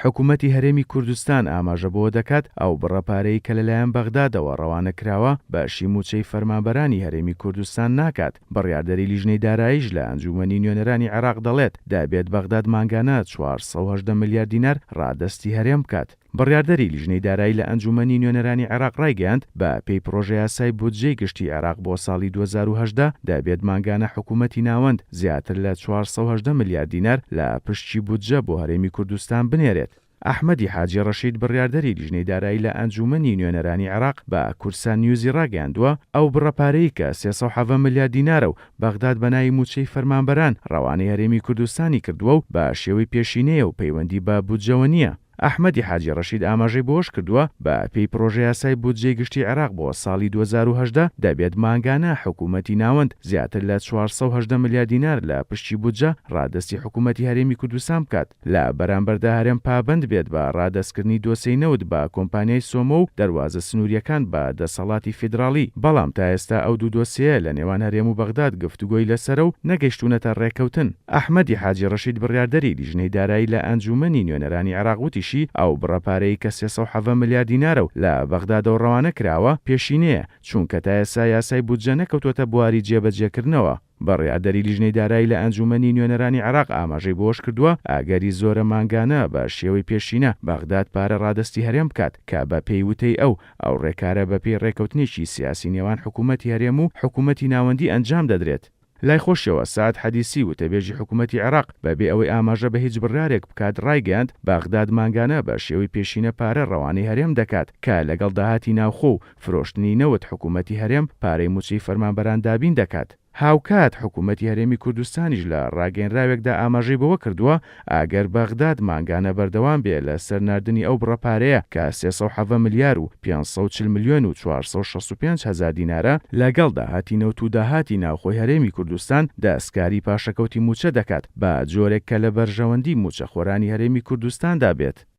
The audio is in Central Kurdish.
حکومەتی هەرێمی کوردستان ئاماژە بەوە دەکات، ئەو بڕە پارەی کە لەلایەن بەغدادەوە ڕەوانە کراوە، بەشی مووچەی فەرمانبەرانی هەرێمی کوردستان ناکات. بڕیاردەری لیژنەی داراییش لە ئەنجوومەنی نوێنەرانی عێراق دەڵێت، دەبێت بەغداد مانگانە 418 ملیار دینار ڕادەستی هەرێم بکات. بڕیاردەری لیژنەی دارایی لە ئەنجوومەنی نوێنەرانی عێراق ڕایگەیاند، بە پێی پڕۆژەیاسای بودجەی گشتی عێراق بۆ ساڵی 2018، دەبێت مانگانە حکوومەتی ناوەند زیاتر لە 418 ملیار دینار لە پشکی بودجە بۆ هەرێمی کوردستان بنێرێت. ئەحمەدی حاجی ڕەشید بڕیاردەری لیژنەی دارایی لە ئەنجوومەنی نوێنەرانی عێراق بە کوردسات نیوزی ڕاگەیاندووە، ئەو بڕە پارەی کە 317 ملیار دینارە و بەغداد بە ناوی مووچەی فەرمانبەران ڕەوانەی هەرێمی کوردستانی کردووە و بە شێوەی پێشینەیە و پەیوەندی بە بودجەوە نییە. ئەحمەدی حاجی ڕەشید ئاماژەی بەوەشکردووە، بە پێی پڕۆژەیاسای بودجەی گشتی عێراق بۆ ساڵی 2018، دەبێت مانگانە حکوومەتی ناوەند زیاتر لە 418 ملیار دینار لە پشکی بودجە ڕادەستی حکوومەتی هەرێمی کوردستان بکات، لە بەرامبەردا هەرێم پابەند بێت بە ڕادەستکردنی دۆسێی نەوت بە کۆمپانیای سۆمۆ و دەروازە سنوورییەکان بە دەسەڵاتی فیدراڵی، بەڵام تا ئێستا ئەو دوو دۆسێیە لە نێوان هەرێم و بەغداد گفتوگۆی لەسەرە و نەگەیشتوونەتە ڕێککەوتن. ئەحمەدی حاجی ڕەشید بڕیاردەری لیژنەی دارایی لە ئەنجوومەنی نوێنەرانی عێراق وتیشی، ئەو بڕە پارەی کە 317 ملیار دینارە و لە بەغدادەوە ڕەوانە کراوە، پێشینەیە، چونکە تا ئێستا یاسای بودجە نەکەوتووەتە بواری جێبەجێکردنەوە. بڕیاردەری لیژنەی دارایی لە ئەنجوومەنی نوێنەرانی عێراق ئاماژەی بەوەشکردووە، ئەگەری زۆرە مانگانە بە شێوەی پێشینە بەغداد پارە ڕادەستی هەرێم بکات، کە بە پێی وتەی ئەو، ئەو ڕێکارە بە پێی ڕێککەوتنێکی سیاسی نێوان حکوومەتی هەرێم و حکوومەتی ناوەندی ئەنجام دەدرێت. لای خۆشیەوە سەعد حەدیسی وتەبێژی حکومەتی عێراق بەبێ ئەوەی ئاماژە بە هیچ بڕیارێک بکات ڕایگەیاند، بەغداد مانگانە بە شێوەی پێشینە پارە ڕەوانەی هەرێم دەکات کە لەگەڵ داهاتی ناوخۆ و فرۆشتنی نەوت حکومەتی هەرێم پارەی موچەی فەرمانبەران دابین دەکات. هاوکات حکومەتی هەرێمی کوردستانیش لە ڕاگەیەنراوێکدا ئاماژەی بەوە کردووە، ئەگەر بەغداد مانگانە بەردەوام بێ لە سەر ناردنی ئەو بڕە پارەیە کە 317 ملیار و 540 ملیۆن و 465 هەزار دینارە، لەگەڵ داهاتی نەوت و داهاتی ناوخۆی هەرێمی کوردستان دەستکاری پاشەکەوتی مووچە دەکات بە جۆرێک کە لە بەرژەوەندی مووچەخۆرانی هەرێمی کوردستاندا بێت.